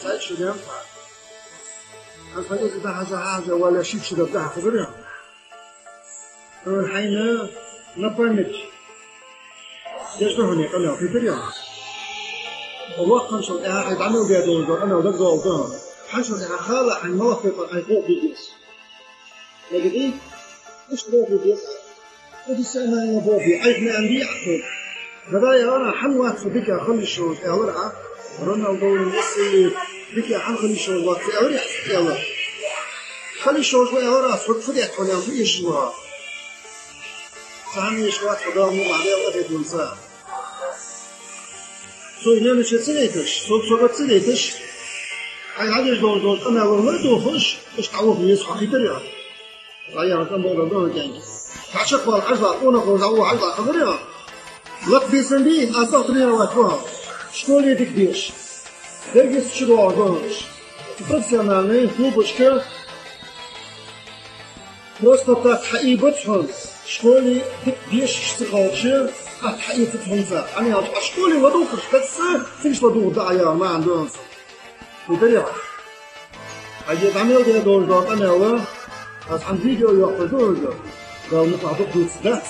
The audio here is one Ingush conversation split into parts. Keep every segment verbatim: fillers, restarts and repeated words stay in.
Цхьа шу дем хьа. Хьан фаида да хьажа хьажа вала ши шу да хьа хабар я. Хьайна на память. Деш да хьона къамаьл, хетар я. Воккханчул тӀехьа хьай дӀамел де долаш да къамаьл даг доал да. Хьан шул тӀехьа хала хьай малахь пепар ай кхо бигес. Нагадий? Уж кхо бигес. Уж сенна боби, айх ме анди ахуй. Гада яра хьан вац дика хали шош, элар а. Роналдо, Месси, дика хьан хали шош вац, элар а, элар. Хали шош ва элар а, фут фут ят хьона фу иш ва. Сами иш вац, худа му ма де ва де дунца. Цо йина мича ца дайташ, цо, цо ца дайташ. Хьай хьадеш долаш долаш къамаьл вар дохаш, уж тӀавух вес хьахитар я. Ай яра къамаьл вар дохаш кӀанги. Хьачакхвала хьажла, къона къона дӀавух хьажла хабар я. Лакбисан би, аз тренировать ва. Школе дика деш. Дерригаш чу доагӀаш долаш. Профессиональный клубашка. Просто так хьаийбац хьона. Школе дика дешаш ца хилча, атта хьаийцац хьона цар. Ани а школе ладувгӀаш дац, цига ладувгӀа да а яр маӀан доанца. Хетар я. Хьайна дӀамел де долаш да къамаьл, аз хьан видео йоаккхаш да хьога. Дала мукъагӀа дукха дувца дац.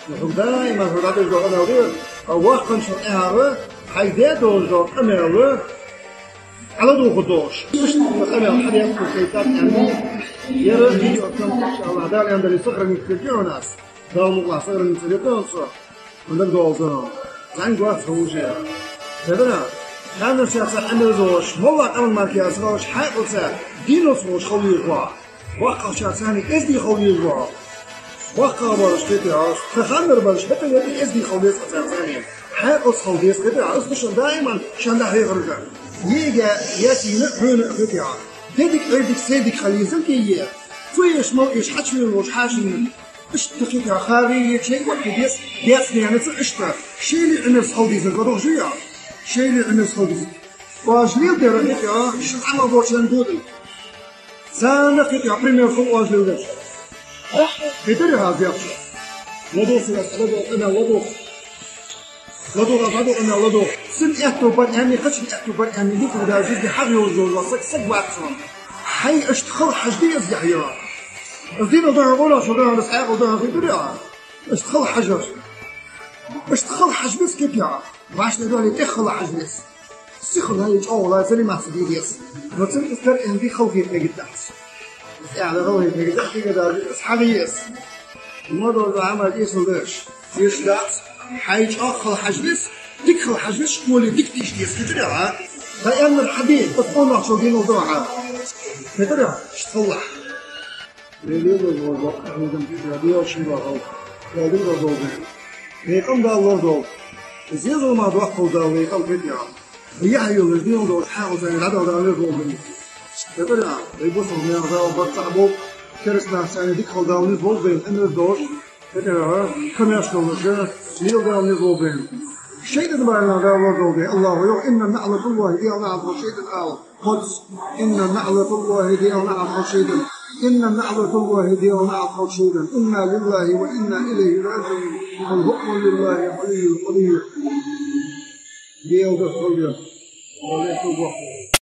Ну, хьога даим аз хьога дӀадеш да къамаьл да, а воккханчул тӀехьагӀа хьай де долаш да къамаьл, ӀаладувгӀа долаш. Иштта къамаьл хьадаьккха шайтӀа аьнна. Яра видео кам, иншааллахӀ, Дала аьнна дале сохранить хургья хьона аз. Дала мукъагӀа сохранить хургья хьона со. Хьунаг долза. Занг вац хьо уже. Хетар я. Ханна ша ца хьамил зош, молла къаман марки аз хьош, хьаькъал ца, динал схош хьо вийхва. ВоккхагӀчарца санна эздий хила веза хьо. ВоккхагӀбараш хетий Ӏа? Тха ханнарбараш хетар я эздий хила веза царца санна. Хьаькъалца хила деза хетий Ӏа? Аз шоана даиман шоана дӀахьехараш да. Ега ясийна хьона хетий Ӏа? Де дика, Ӏуйре дика, сай дика хила еза кие. Цу еш мал еш хьачувеллаш хьашийна. Иштта хетий Ӏа? Хари ечей вакки дес, дес денаца иштта. Шийли Ӏимерс хила деза, гӀадох жуя. Шийли Ӏимерс хила деза. Важлил дера хетий Ӏа? Ши Ӏамал бочан дудин. Царна хетий Ӏа пример хул важлилгаш. Хетар я хьа аз яхача. ЛадувгӀ, ладувгӀ, ана ладувгӀ. ЛадувгӀ, ладувгӀ, ана ладувгӀ. Син аьттув бар аьнна, хачан аьттув бар аьнна, дика даже ди хьагӀ йолаш йола саг, саг вац хьона. Хьай иштта хала хьажа деза яхь я. Аз дина духьа гӀолаш, шо духьа, аз хьаькъал духьа хетар я. Иштта хала хьажар. Иштта хала хьажа вес хетий Ӏа? Башни доли тӀех хала хьажа вес. Сихал хьай чӀоагӀа заниматься де деза. Но цун из тар энди халхи мегидац. Из аьла халхи мегидац, хига даже из хьагӀ ес. Ма долда Ӏамал исал деш. Иш дац, хьай чӀоагӀа хала хьажа вес, дика хала хьажа вес, школе дика деш деза хетар я. Та эннар хьаде, ас къонахчал динал дохьа. Хетар я, иштта хала. Леле, леле, воккха хӀаман дика Дала шийла хьал. Дала дика долда. Вай къам Дала лорадолда. Зезал ма доккхал Дала вай къам хетий Ӏа. Яхь йолаш, дин долаш, хьаькъал санна дӀадала Дала лорадолда. Хетар я, вай бусалба наьха Дала барт цхьа болба, кераста нах санна дика хила Дала низ болба вайна, Ӏимерза долаш. Хетар я, камаьршал долаш, лела Дала низ болба вайна. ШайтӀан бала Дала лорадолда. АллахӀа йоах: إن نعلة الله, Даьла наӀалт хила шайтӀан ала. Кхоз. إن نعلة الله, Даьла наӀалт хила шайтӀан. إن نعلة الله, Даьла наӀалт хила шайтӀан. إنا لله وإنا إليه راجعون. الحكم لله الحي القيوم. Даьла духьа хила.